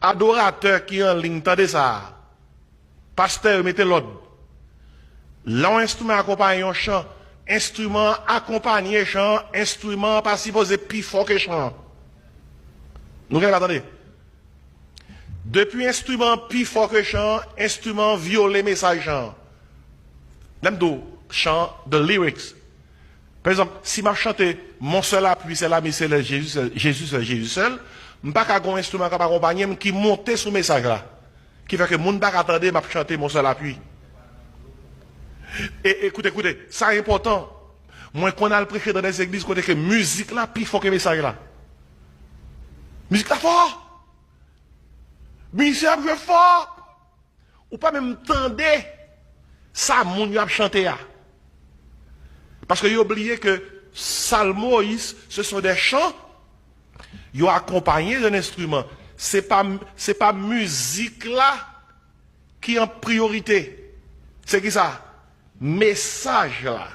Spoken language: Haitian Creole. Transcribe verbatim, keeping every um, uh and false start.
Adoratè ki an liy, tande sa. Pastè yo, mete lòd. Lè yon enstriman akonpaye yon chan, enstriman an akonpaye chan an, enstriman an pa sipoze pi fò ke chan an. Nou gen la tande? Depi enstriman an pi fò ke chan an, enstriman an vyole mesaj chan an. Lè m di w chan an, the lyrics. Pa egzanp, si m ap chante Mon seul appui, c'est l'ami céleste, Jésus seul, Jésus seul, Jésus seul, m pa ka gen yon enstriman k ap akonpaye m ki monte sou mesaj la. Ki fè ke moun pa ka tande m ap chante Mon seul appui. E, e koute, koute, sa enpòtan. Mwen konn al preche nan de legliz kote ke mizik la pi fò ke mesaj la. Mizik la fò! Mizisyen ap jwe fò! Ou pa menm tande sa moun yo ap chante a. Paske yo bliye ke salmoyis, ce sont des chants, yo akonpaye de enstriman. Se pa, se pa mizik la ki an priyorite. Se ki sa? Mesaj la.